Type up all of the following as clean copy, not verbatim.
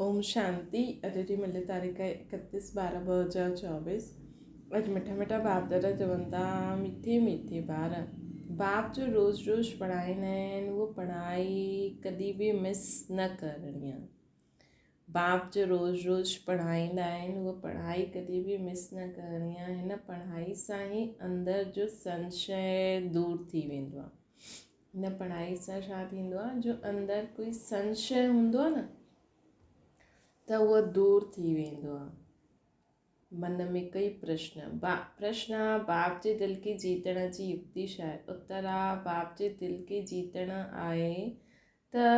اوم شانتي اڄ جي ملي تاريخ آهي 31 12 2024 اڄ مٺا مٺا باپ دادا چون ٿا مٺي مٺي ٻار باپ جو روز روز پڙهائيندا آهن اهو پڙهائي ڪڏهن به مس نه ڪرڻي آهي باپ جو روز روز پڙهائيندا آهن اهو پڙهائي ڪڏهن به مس نه ڪرڻي آهي هن پڙهائي سان ئي اندر جو سنشي دور ٿي ويندو آهي هن پڙهائي سان ڇا ٿيندو آهي جو اندر ڪوئي سنشي هوندو آهي نه ته اهو دور ٿي ويندو آهي. من ۾ ڪئي پرشن با پرشن آ باپ جي دل کي جيتڻ جي يڪتي ڇا آهي؟ اتر آ باپ جي دل کي جيتڻ آهي ته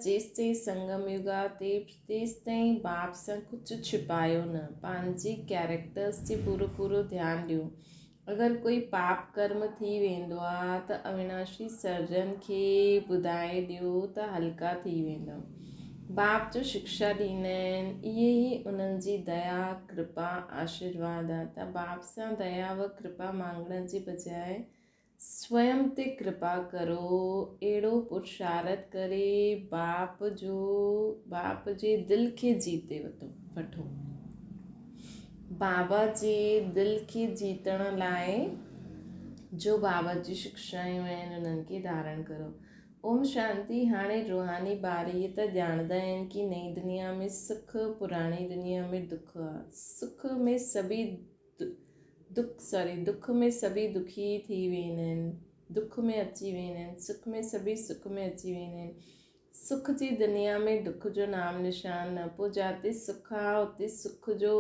جيستائين سنگم يگ آ تيستائين باپ سان ڪجهه ڇپايو نه پنهنجي ڪيريڪٽرس تي پورو پورو ڌيان ڏيو اگر ڪوئي پاپ ڪرم ٿي ويندو آ ته اويناشي سرجن کي ٻڌائي ڏيو ته هلڪا ٿي ويندا. باپ جو شڪشا ڏيندا آهن اهي ئي انهن جي ديا، ڪرپا، آشيرواد آ ته باپ سان ديا و ڪرپا مانگڻ جي بجاء سويم تي ڪرپا ڪرو اهڙو پرشارٿ ڪري باپ جو باپ جي دل کي جيتي وٺو. بابا جي دل کي جيتڻ لاء جو بابا جي شڪشايون آهن انهن کي ڌارڻ ڪرو. اوم شانتي هاڻي روحاني ٻار هي ته ڄاڻندا آهن ڪي نئين دنيا ۾ سک پراڻي دنيا ۾ دک آ. سک ۾ سڀي دک سوري دک ۾ سڀي دکي ٿي ويندا آهن دک ۾ اچي ويندا آهن سک ۾ سڀي سک ۾ اچي ويندا آهن. سک جي دنيا ۾ دک جو نام نشان نه، پوء جاتي سک آ اتي سک جو،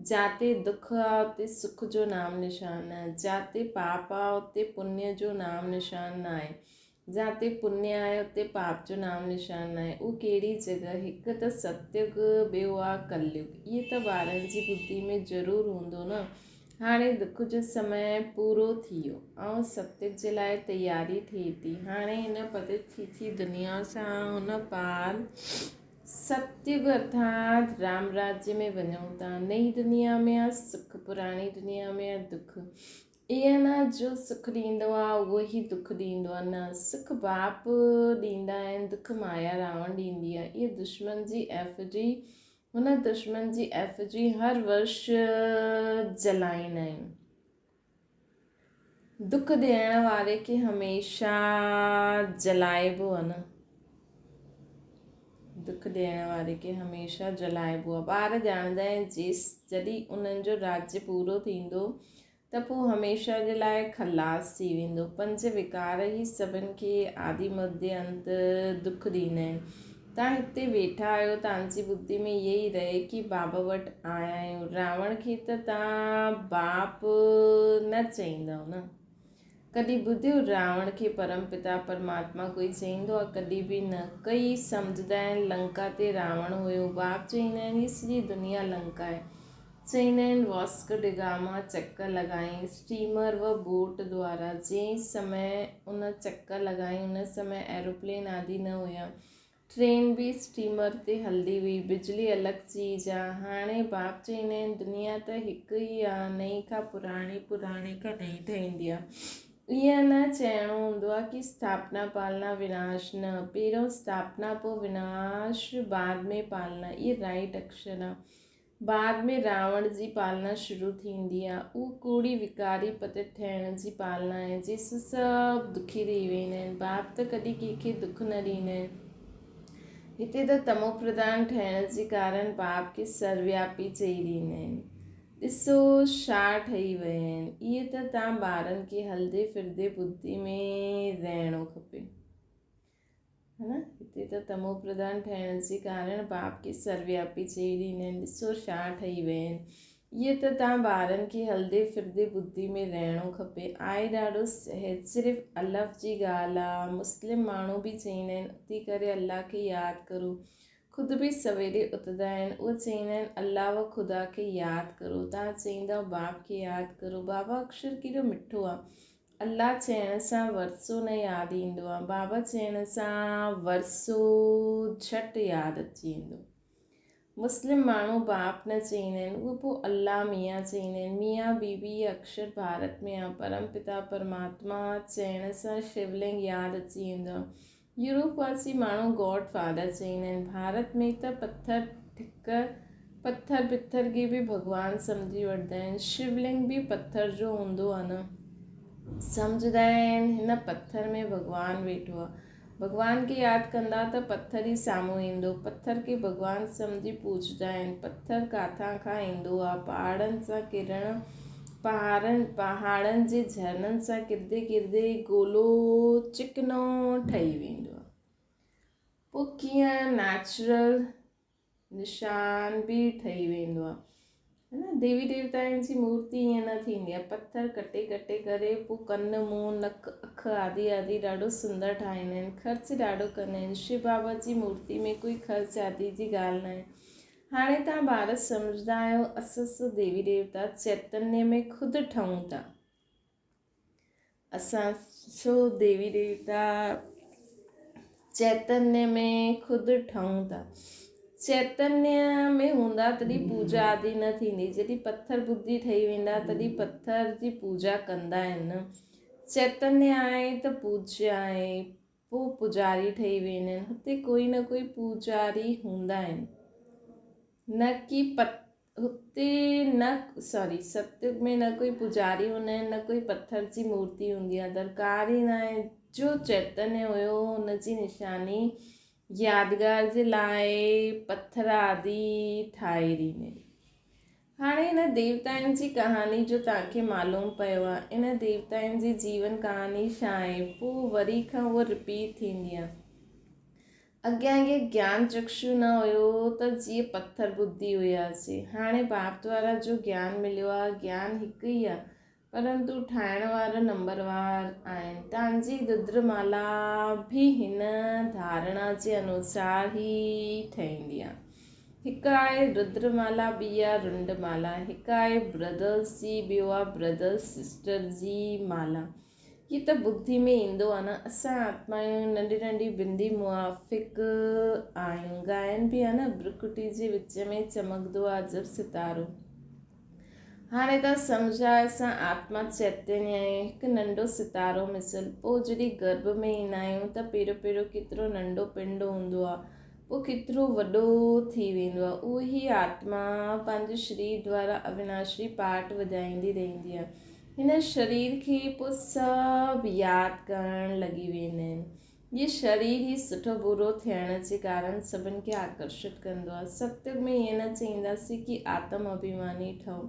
جاتي دک آ اتي سک جو نام نشان نه، جاتي پاپ آ اتي پڃ جو نام نشان ناهي، جاتي پڃ آهي اتي پاپ جو نام نشان ناهي، اهو ڪهڙي جڳهه، هڪ ته ستيگ ٻيو آ ڪليگ، اهي ته ٻارن جي ٻڌي ۾ ضرور هوندو نه. هاڻي دک جو سمي پورو ٿي ويو ۽ ستيگ جي لاء تياري ٿئي ٿي. هاڻي هن پتيت ٿي ٿي دنيا سان هن پار ستيگ ارٿات رام راجيه ۾ وڃون ٿا. نئين دنيا ۾ آ سک، پراڻي دنيا ۾ آ دک. ائين نه جو سک ڏيندو آ اهو ئي دک ڏيندو آ، نه سک باپ ڏيندا آهن، دک مايا راوڻ ڏيندي آ. اهي دشمن جي ايف جي هن دشمن جي ايف جي هر ورش جلائيندا آهن. دک ڏيڻ واري کي هميشه جلائبو آهي نه. دک ڏيڻ واري کي هميشه جلائبو آهي. ٻار ڄاڻندا آهن جيس جڏهن انهن جو راجيه پورو ٿيندو ته پوء هميشه جي لاء خلاص ٿي ويندو. پنج وڪار ئي سڀن کي آدي مڌ انت دک ڏيندا آهن. توهان هتي ويٺا آهيو، توهان جي ٻڌي ۾ اهي ئي رهي ڪي بابا وٽ آيا آهيون. راوڻ کي ته توهان باپ نه چئيندؤ نه؟ ڪڏهن ٻڌيو راوڻ کي پرم پتا پرماتما ڪوئي چئيندو آهي؟ ڪڏهن به نه. ڪئي سمجهندا آهن لنڪا تي راوڻ هيو. باپ چئيندا آهن هي سڄي دنيا لنڪا آهي. چئيندا آهن واسڪو ڊگاما چڪر لڳائين اسٽيمر و بوٽ دوارا جنهن سمي ان چڪر لڳائين ان سمي ايروپلين آدي نه هيا ٽرين به اسٽيمر تي هلدي هئي بجلي الڳ چيز آ هاڻي باپ چئيندا آهن دنيا ته هڪ ئي آ نئين کان پراڻي پراڻي کان نئين ٺهيندي آ ائين نه چئڻو هوندو آ ڪي اسٿاپنا پالنا وناش نه پهريون اسٿاپنا پو وناش بعد ۾ پالنا اهي رائٽ اڪشر آ بعد ۾ راوڻ جي پالنا شروع ٿيندي آ. اهو ڪوڙي وڪاري پتيت ٺهڻ جي پالنا آهي، جنهن سان سڀ دکي رهي ويندا آهن. باپ ته ڪڏهن ڪنهن کي دک نه ڏيندا آهن. هتي ته تمو پرڌان ٺهڻ جي ڪارڻ باپ کي سروياپي چئي ڏيندا آهن. ڏسو ڇا ٺهي ويا آهن. اهي ته تان ٻارن کي هلدي ڦردي ٻڌي ۾ رهڻو کپي. ها نه هتي ته تمو پرڌان ٺهڻ جي ڪارڻ باپ کي سروياپي چئي ڏيندا آهن ڏسو ڇا ٺهي ويا آهن اهي ته تان ٻارن کي هلدي ڦردي ٻڌي ۾ رهڻو کپي آهي ڏاڍو سهج صرف الف جي ڳالهه آ مسلم ماڻهو به چئيندا آهن اٿي ڪري الله کي ياد ڪرو خود به سويري اٿندا آهن اهي چئيندا آهن الله و خدا کي ياد ڪرو تان چئيندؤ باپ کي ياد ڪرو بابا اڪشر ڪيڏو مٺو آ الله چئڻ سان ورثو نه ياد ايندو آ، بابا چئڻ سان ورثو جهٽ ياد اچي ويندو. مسلم ماڻهو باپ نه چئيندا آهن، اهي پوء الله ميان چئيندا آهن. ميان بي بي هي اڪشر ڀارت ۾ آ. پرم پتا پرماتما چئڻ سان شولنگ ياد اچي ويندو آ. يورپ واسي ماڻهو گاڊ فادر چئيندا آهن. ڀارت ۾ ته پٿر ٺڪر، پٿر پٿر کي به ڀڳوان سمجهي وٺندا آهن. شولنگ به پٿر جو هوندو آهي نه. سمجهندا آهن هن پٿر ۾ ڀڳوان ويٺو آهي. ڀڳوان کي ياد ڪندا ته پٿر ئي سامهون ايندو. پٿر کي ڀڳوان سمجهي پوڄندا آهن. پٿر ڪاٿان کان ايندو آهي؟ پهاڙن سان ڪرڻ پهاڙن پهاڙن جي جهرڻن سان ڪرندي ڪرندي گولو چڪنو ٺهي ويندو آهي. پوء ڪيئن نيچرل نشان به ٺهي ويندو آهي. ها نه ديوي ديوتائن جي مورتي ائين نه ٿيندي آهي. پٿر ڪٽي ڪٽي ڪري پوء ڪن منهن نڪ اک آدي آدي ڏاڍو سندر ٺاهيندا آهن. خرچ ڏاڍو ڪندا آهن. شو بابا جي مورتي ۾ ڪوئي خرچ آدي جي ڳالهه ناهي. هاڻي توهان ٻار سمجهندا آهيو اسان ديوي ديوتا چيتنيه ۾ خود ٺهون ٿا. اسان سو ديوي ديوتا چيتنيه ۾ خود ٺهون ٿا. چيتنيه ۾ هوندا تڏهن پوڄا آدي نه ٿيندي. جڏهن پٿر ٻڌي ٺهي ويندا تڏهن پٿر جي پوڄا ڪندا آهن. چيتنيه آهي ته پوڄا آهي. پوء پوڄاري ٺهي ويندا آهن. هتي ڪوئي نه ڪوئي پوڄاري هوندا آهن. نه ڪي هتي نه سوري ستيگ ۾ نه ڪوئي پوڄاري هوندا آهن نه ڪوئي پٿر جي مورتي هوندي آهي. درڪار ئي ناهي. جو چيتنيه هيو ان جي نشاني يادگار جي لاء پٿر آدي ٺاهي ڏني. هاڻي هن ديوتائن جي ڪهاڻي جو توهان کي معلوم پيو آهي. ان ديوتائن جي جيون ڪهاڻي ڇا آهي؟ پوء وري کان اهو رپيٽ ٿيندي آهي. اڳيان اهي گيان چڪشو نه هيو ته جيئن پٿر ٻڌي هياسين. هاڻي باپ دوارا جو گيان مليو آهي، گيان هڪ ئي آهي، پرنتو ٺاهڻ وارا نمبروار آهن. توهان جي ردر مالا به هن ڌارڻا جي انوسار ئي ٺهندي آهي. هڪ آهي ردر مالا ٻي آهي رنڊ مالا. هڪ آهي برادرز جي ٻيو آهي برادرز سسٽر جي مالا. هي ته ٻڌي ۾ ايندو آهي نه اسان آتمائون ننڍي ننڍي بندي موافق آهيون. ڳائن به آهي نه برڪٽي جي وچ ۾ چمڪندو آهي عجب ستارو. هاڻي ته سمجهه اسان آتما چيتنيه آهيون، هڪ ننڍو ستارو مثل. پوء جڏهن گرڀ ۾ ايندا آهيون ته پهريون پهريون ڪيترو ننڍو پنڊ هوندو آهي، پوء ڪيترو وڏو ٿي ويندو آهي. اهو ئي آتما پنهنجي شرير دوارا اويناشي پاٺ وڄائيندي رهندي آهي. هن شرير کي پوء سڀ ياد ڪرڻ لڳي ويندا آهن. هي شرير ئي سٺو برو ٿيڻ جي ڪارڻ سڀن کي آڪرشت ڪندو آهي. ستيگ ۾ ائين نه چئينداسين ڪي آتم اڀيماني ٺهو.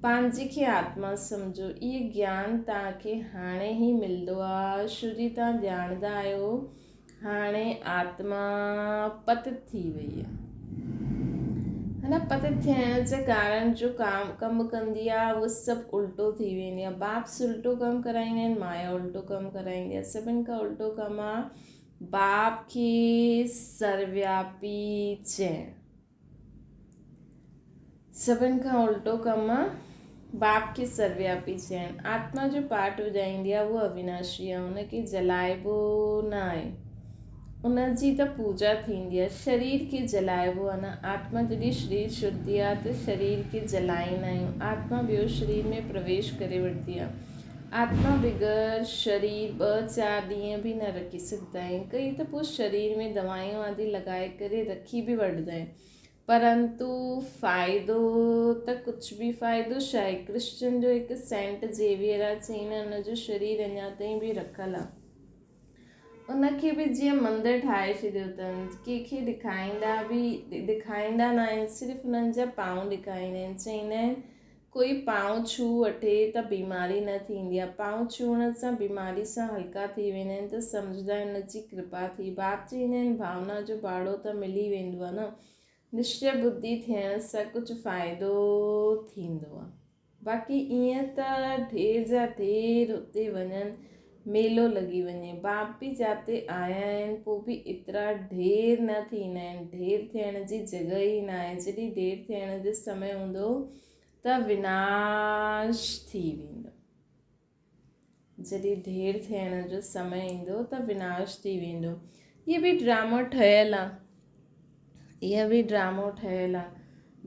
پنهنجي کي آتما سمجهو. اهي گيان توهان کي هاڻي ئي ملندو آهي. شو جي توهان ڄاڻندا آهيو هاڻي آتما پتت ٿي وئي آهي. هن پتت ٿيڻ جي ڪارڻ جو ڪام ڪم ڪندي آهي اهو سڀ الٽو ٿي ويندي آهي. باپس الٽو ڪم ڪرائيندا آهن مايا الٽو ڪم ڪرائيندي آهي. سڀن کان الٽو ڪم آهي باپ کي سروياپي چئڻ. سڀن کان الٽو ڪم آهي باپ کي سروياپي چئڻ. آتما جو پاٺ وڄائيندي آهي اهو اويناشي آهي ان کي جلائبو نه آهي. ان جي ته پوڄا ٿيندي آهي. شرير کي جلائبو آهي نه. آتما جڏهن شرير ڇڏندي آهي ته شرير کي جلائيندا آهيون. آتما ٻيو شرير ۾ پرويش ڪري وٺندي آهي. آتما بغير شرير ٻه چار ڏينهن به نه رکي سگهندا آهيون. ڪئي ته پوء شرير ۾ دوائيون آدي لڳائي ڪري رکي به وٺندا آهن. پرنتو فائدو ته ڪجهه به فائدو ڇا آهي. ڪرسچن جو هڪ سينٽ زيويئر آهي چين ان جو شرير اڃا تائين به رکيل آهي. ان کي به جيئن مندر ٺاهي ڇڏيو اٿن. ڪنهن کي ڏکائيندا به ڏکائيندا نه آهن صرف انهن جا پانء ڏکائيندا آهن. چئيندا آهن ڪوئي پانء ڇهو وٺي ته بيماري نه ٿيندي آهي. پانء ڇهڻ سان بيماري سان هلڪا ٿي ويندا آهن ته سمجهندا آهن ان جي ڪرپا ٿي. باپ چئيندا آهن ڀاونا جو ڀاڙو ته ملي ويندو آهي نه. نشچي ٻڌي ٿيڻ سان ڪجهه فائدو ٿيندو آهي. باقي ائين ته ڍير جا ڍير اتي وڃن ميلو لڳي وڃي. باپ به جاتي آيا آهن پوء به ايترا ڍير نه ٿيندا آهن. ڍير ٿيڻ جي جڳهه ئي ناهي. جڏهن ڍير ٿيڻ جو سمي هوندو ته وناش ٿي ويندو. جڏهن ڍير ٿيڻ جو سمي ايندو ته وناش ٿي ويندو. هي به ڊرامو ٺهيل آ. اهو به ڊرامو ٺهيل آ.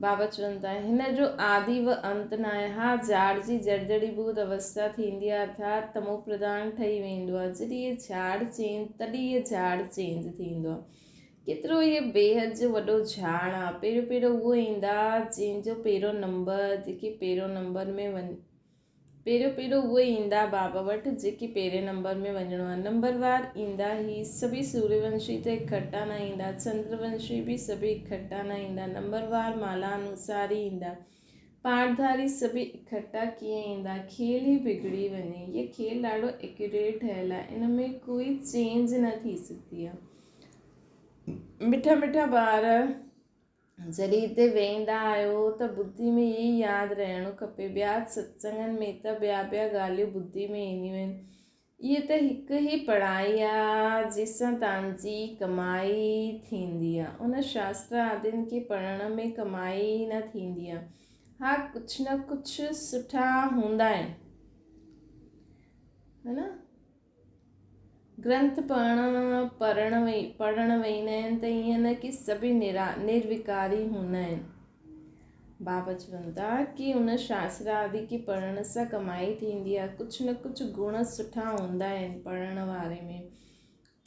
بابا چون ٿا، هن جو آدي و انت ناهي. ها، جھاڙ جي جڙجڙي ڀوت اوستا ٿيندي آهي ارٿات تمو پرڌان ٺهي ويندو آهي. جڏهن هي جھاڙ چينج تڏهن هي جھاڙ چينج ٿيندو آهي. ڪيترو هي بيحد جو وڏو جھاڙ آهي. پهريون پهريون اهو ايندا جنهن جو پهريون نمبر جيڪي پهريون نمبر ۾ وڃ پهريون پهريون اهي ايندا بابا وٽ جيڪي پهرين نمبر ۾ وڃڻو آهي. نمبر وار ايندا هي سڀئي سوريونشي ته اڪٺا نه ايندا، چندرونشي به سڀئي اڪٺا نه ايندا، نمبر وار مالا انوسار ئي ايندا. پاٺڌاري سڀئي اڪٺا ڪيئن ايندا؟ کيل ئي بگڙي وڃي. هي کيل ڏاڍو ايڪيوريٽ ٺهيل آهي، ان ۾ ڪوئي چينج نه ٿي سگهندي آهي. مٺا مٺا ٻار! جڏهن هتي ويهندا آهيو ته ٻڌي ۾ اهي ئي ياد رهڻو کپي. ٻيا ستسنگن ۾ ته ٻيا ٻيا ڳالهيون ٻڌي ۾ اينديون آهن. اهي ته هڪ ئي پڙهائي آ جنهن سان توهان جي ڪمائي ٿيندي آ. ان شاستر آدين کي پڙهڻ ۾ ڪمائي نه ٿيندي آ. ها ڪجهه نه ڪجهه سٺا هوندا آهن. ها نه؟ گرنٿ پڙهڻ پڙهڻ پڙهڻ ويندا آهن ته ائين نه ڪي سڀئي نرا نروڪاري هوندا آهن. بابا چون ٿا ڪي ان شاستر آدي کي پڙهڻ سان ڪمائي ٿيندي آهي ڪجهه نه ڪجهه گڻ سٺا هوندا آهن پڙهڻ واري ۾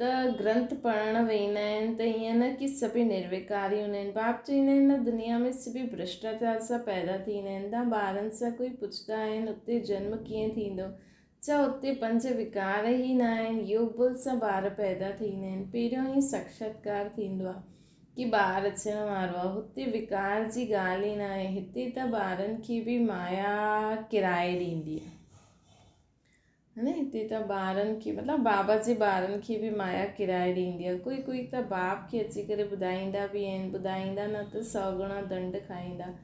ته گرنٿ پڙهڻ ويندا آهن ته ائين نه ڪي سڀئي نروڪاري هوندا آهن. باب چوندا آهن نه دنيا ۾ سڀئي ڀرشٽاچار سان پيدا ٿيندا آهن تان ٻارن سان ڪوئي پڇندا آهن اتي جنم ڪيئن ٿيندو ڇا اتي پنج وڪار ئي نه آهن؟ يوگ بل سان ٻار پيدا ٿيندا آهن. پهريون ئي ساکشاتڪار ٿيندو آهي ڪي ٻار اچڻ وارو آهي. هتي وڪار جي ڳالهه ئي نه آهي. هتي ته ٻارن کي به مايا ڪرائي ڏيندي آهي. نه هتي ته ٻارن کي مطلب بابا جي ٻارن کي به مايا ڪرائي ڏيندي آهي. ڪوئي ڪوئي ته باپ کي اچي ڪري ٻڌائيندا به آهن. ٻڌائيندا نه ته سؤ گڻا دنڊ کائيندا.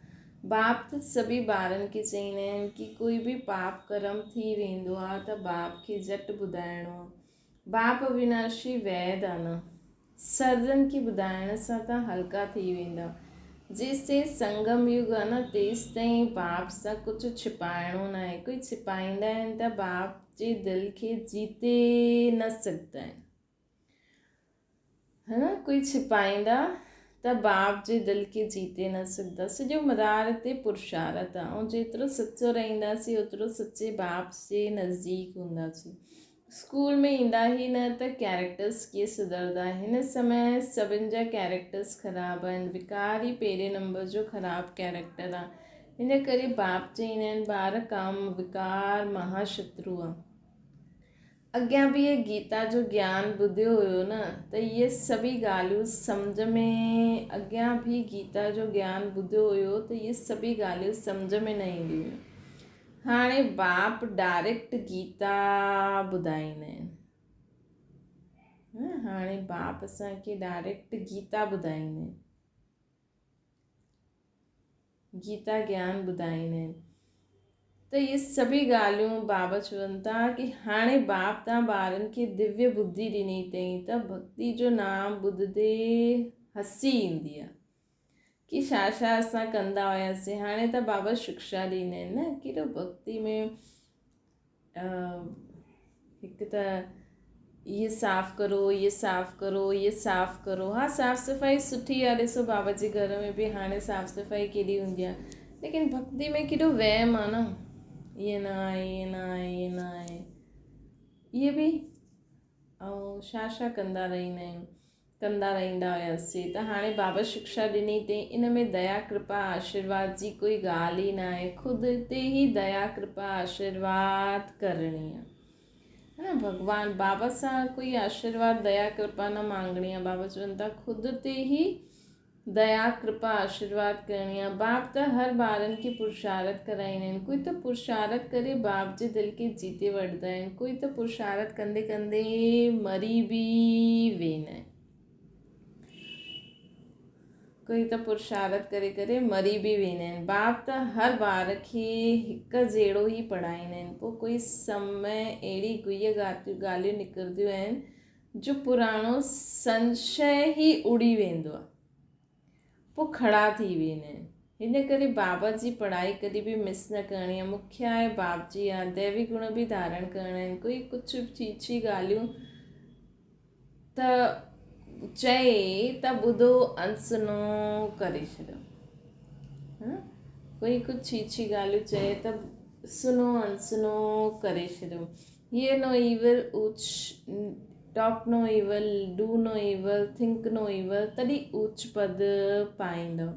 باپ ته سڀئي ٻارن کي چئيندا آهن ڪي ڪوئي به پاپ ڪرم ٿي ويندو آ ته باپ کي جهٽ ٻڌائڻو آ. باپ اويناشي ويد آ نه. سرجن کي ٻڌائڻ سان ته هلڪا ٿي ويندا. جيستائين سنگم يگ آ نه تيستائين باپ سان ڪجهه ڇپائڻو ناهي. ڪوئي ڇپائيندا آهن ته باپ جي دل کي جيتي نه سگهندا آهن. ها نه ڪوئي ڇپائيندا ته باپ جي دل کي جيتي نه سگهندا. سڄو مدار تي پرشارت آ ۽ جيترو سچو رهنداسين اوترو سچي باپ جي نزديڪ هونداسين. اسڪول ۾ ايندا ئي نه ته ڪيريڪٽرس ڪيئن سڌرندا. هن سمي سڀن جا ڪيريڪٽرس خراب آهن. وڪار ئي پهرين نمبر جو خراب ڪيريڪٽر آ. ان ڪري باپ چئيندا آهن ٻار ڪام وڪار مها شترو آ. اڳيان به هي گيتا جو گيان ٻڌيو هيو نه ته اهي سڀئي ڳالهيون سمجهه ۾ اڳيان به گيتا جو گيان ٻڌيو هيو ته اهي سڀئي ڳالهيون سمجهه ۾ نه اينديون هيون. هاڻي باپ ڊائريڪٽ گيتا ٻڌائيندا آهن. هاڻي باپ اسان کي ڊائريڪٽ گيتا ٻڌائيندا آهن. گيتا گيان ٻڌائيندا آهن ته اهي سڀئي ڳالهيون بابا چون ٿا ڪي هاڻي باپ تان ٻارن کي دويه ٻڌي ڏني اٿئي ته ڀڳتي جو نام ٻڌندي هسي ايندي آهي ڪي ڇا ڇا اسان ڪندا هياسين هاڻي ته بابا شڪشا ڏيندا آهن نه ڪيڏو ڀڳتي ۾ هڪ ته اهي صاف ڪرو اهي صاف ڪرو اهي صاف ڪرو ها صاف صفائي سٺي آهي ڏسو بابا جي گهر ۾ به هاڻي صاف صفائي ڪيڏي هوندي آهي ليڪن ڀڳتي ۾ ڪيڏو وهم آهي نه ائين نه آهي ائين نه آهي ائين نه آهي اهي به ۽ ڇا ڇا ڪندا رهندا آهيون ڪندا رهندا هياسين ته هاڻي بابا شڪشا ڏني تئين ان ۾ ديا ڪرپا آشيرواد جي ڪوئي ڳالهه ئي ناهي خود تي ئي ديا ڪرپا آشيرواد ڪرڻي آ ها نه ڀڳوان بابا سان ڪوئي آشيرواد ديا ڪرپا نه مانگڻي آ بابا چون ٿا خود تي ئي ديا ڪرپا آشيرواد ڪرڻي آ باپ ته هر ٻارن کي پرشارت ڪرائيندا آهن ڪوئي ته پرشارت ڪري باپ جي دل کي جيتي وٺندا آهن ڪوئي ته پرشارت ڪندي ڪندي مري به ويندا آهن ڪوئي ته پرشارت ڪري ڪري مري به ويندا آهن باپ ته هر ٻار کي هڪ جهڙو ئي پڙهائيندا آهن پوء ڪوئي سمي اهڙي گهيء ڳالهيون نڪرنديون آهن جو پراڻو سنشي ئي اڙي ويندو آهي. پوء کڙا ٿي ويندا آهن. هن ڪري بابا جي پڙهائي ڪڏهن به مس نه ڪرڻي آهي. مکيه آهي باپ جي ياد، ديوي گڻ به ڌارڻ ڪرڻا آهن. ڪوئي ڪجهه به ڇيڇي ڳالهيون ته چئي ته ٻڌو انسنو ڪري ڇڏيو. ها ڪوئي ڪجهه ڇي ڇي ڳالهيون چئي ته سنهو اڻسنهو ڪري ڇڏيو. هيئر نو evil, Uch, talk no evil, do no evil, think no evil, تڏهن اوچ پد پائيندؤ.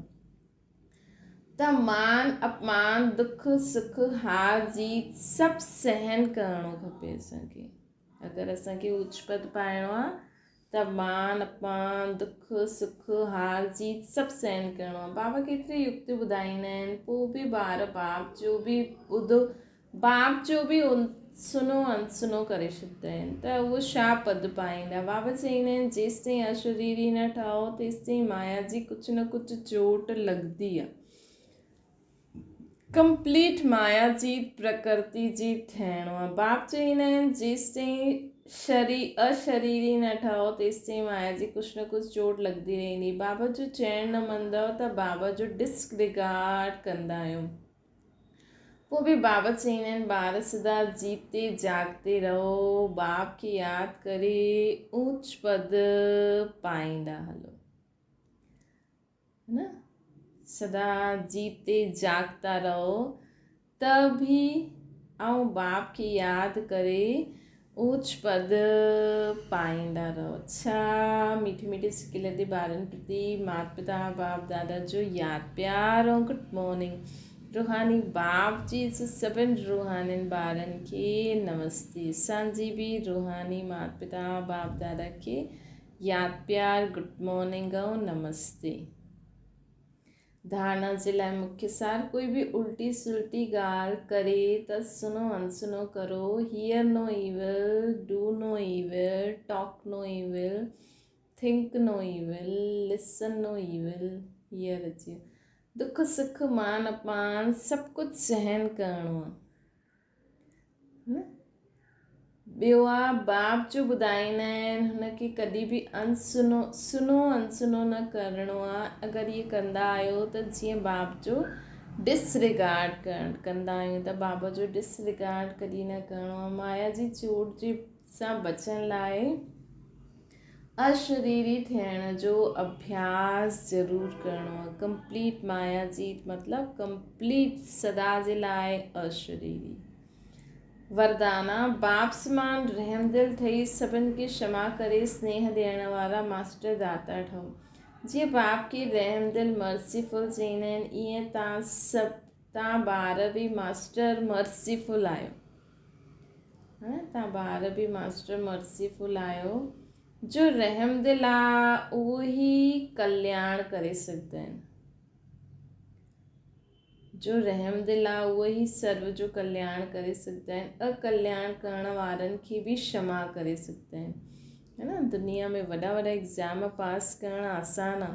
ته مان، اپمان، دک، سک، هار، جيت سڀ سهن ڪرڻو کپي اسان کي. اگر اسان کي اوچ پد پائڻو آ ته مان، اپمان، دک، سک، هار، جيت سڀ سهن ڪرڻو آ. بابا ڪيتريون يڪتيون ٻڌائيندا آهن، پوء به ٻار باپ جو به ٻڌو، باپ جو به سنهو اڻسنهو ڪري ڇڏيندا آهن ته اهو ڇا پد پائيندا. بابا چئيندا آهن جيستائين اشريري نه ٺهو تيستائين مايا جي ڪجهه نه ڪجهه چوٽ لڳندي آ. ڪمپليٽ مايا جيت پرڪرتي جيت ٺهڻو آهي. باپ چئيندا آهن جيستائين شري اشريري نه ٺهو تيستائين مايا جي ڪجهه نه ڪجهه چوٽ لڳندي رهندي. بابا جو چئڻ نه مڃندؤ ته بابا جو ڊسڪ رگارڊ ڪندا آهيو. پوء به بابا چئيندا آهن ٻار سدا جيتي جاڳتي رهو، باپ کي ياد ڪري اوچ پد پائيندا هلو. نه سدا جيتي جاڳتا رهو ته به آئون باپ کي ياد ڪري اوچ پد پائيندا رهو. ڇا ميٺي ميٺي سڪيلڌي ٻارن پرتي مات پتا باپ دادا جو ياد پيار ۽ گڊ مارننگ روحاني باپ جي سڀن روحانين ٻارن کي نمستي اسان جي به روحاني مات پتا باپ دادا کي ياد پيار گڊ مارننگ ۽ نمستي. ڌارڻا جي لاء مکيه سار ڪوئي به الٽي سلٽي ڳالهه ڪري ته سنهو اڻسنهو ڪرو hear no evil do no evil talk no evil think no evil listen no evil hear اچي ويو دک سک مان اپمان سڀ ڪجهه سهن ڪرڻو آهي. ٻيو آ باب جو ٻڌائيندا آهن هن کي ڪڏهن به انسنو سنو انسنو نه ڪرڻو آ اگر اهي ڪندا آهيو ته جيئن باب جو ڊس رگارڊ ڪرڻ ڪندا آهيون ته باب جو ڊس رگارڊ ڪڏهن نه ڪرڻو آ مايا جي چوٽ جي سان بچڻ لاء اشريري ٿيڻ جو اڀياس ضرور ڪرڻو آهي. ڪمپليٽ مايا جيت مطلب ڪمپليٽ سدا جي لاء اشريري. وردانا، باپ سمان رحمدل ٺهي سڀن کي شما ڪري سنيهه ڏيڻ وارا ماسٽر داتا ٺهو. جيئن باپ کي رحمدل مرسيفل چئيندا آهن ايئن تان سڀ تان ٻار به ماسٽر مرسيفل آهيو. ها تان ٻار به ماسٽر مرسيفل آهيو. جو رحمدل آ اهو ئي ڪلياڻ ڪري سگهندا آهن. جو رحمدل آ اهو ئي سرو جو ڪلياڻ ڪري سگهندا آهن. اڪلياڻ ڪرڻ وارن کي به شما ڪري سگهندا آهن. ها نه دنيا ۾ وڏا وڏا ايگزام پاس ڪرڻ آسان آ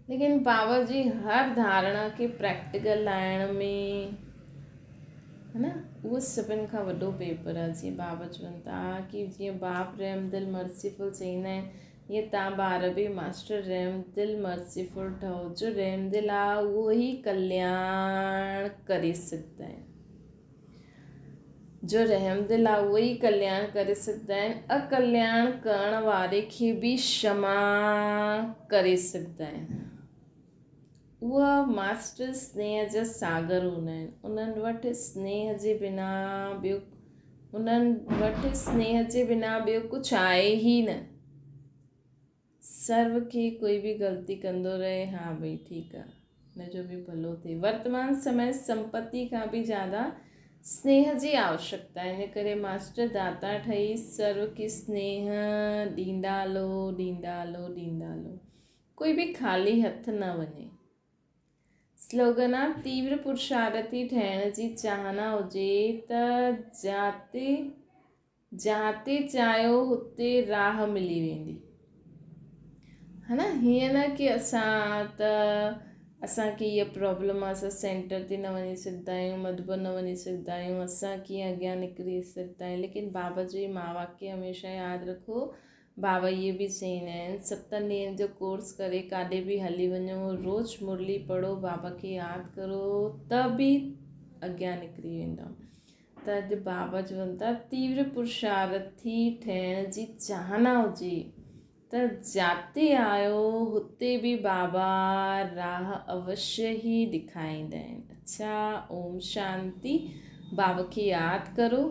ليڪن پاور جي هر ڌارڻا کي پريڪٽيڪل لائڻ ۾ ها نه اهو سڀن کان وڏو پيپر آ جيئن بابا چون ٿا ڪي جيئن باپ رحم دل مرسيفل چئيندا آهن ائين تان ٻار به ماسٽر رحم دل مرسيفل ٺهو جو رحم دل آ اهو ئي ڪلياڻ ڪري سگهندا آهن جو رحمدل آ اهو ئي ڪلياڻ ڪري سگهندا آهن، اڪلياڻ ڪرڻ واري کي به شما ڪري سگهندا آهن. اهي ماسٽر سنيهه جا ساگر هوندا آهن. انهن وٽ سنيهه جي بنا ٻيو انهن وٽ سنيهه جي بنا ٻيو ڪجهه آهي ئي نه. سرو کي ڪوئي به غلطي ڪندو رهي ها ڀئي ٺيڪ آ هن جو به ڀلو ٿئي ورتمان سمي سمپتي کان به زياده سنيهه جي آوشڪتا ان ڪري ماسٽر داتا ٺهي سرو کي سنيهه ڏيندا هلو ڏيندا هلو ڏيندا هلو ڪوئي به خالي هٿ نه وڃي. سلوگن آ تيور پرشارٿي ٺهڻ جي چاهنا هجي ته جاتي جاتي چاهيو هتي راهه ملي ويندي. ها نه هيئن نه ڪي اسان ته اسان کي هيء پرابلم آ اسان سينٽر تي نه وڃي سگهندا آهيون مڌوبن نه وڃي سگهندا آهيون اسان ڪيئن اڳيان نڪري سگهندا آهيون ليڪن بابا جو هي مهاواڪيه هميشه ياد رکو بابا اهي به چئيندا آهن ستن ڏينهن جو ڪورس ڪري ڪاڏي به هلي وڃو روز مرلي پڙهو بابا کي ياد ڪرو ته به اڳيان نڪري ويندا. ته اڄ بابا چون ٿا تيور پرشارٿي ٺهڻ جي چاهنا هجي ته جاتي آهيو هتي به بابا راهه اوشيه ئي ڏکائيندا آهن. اڇا اوم شانتي. بابا کي ياد ڪرو.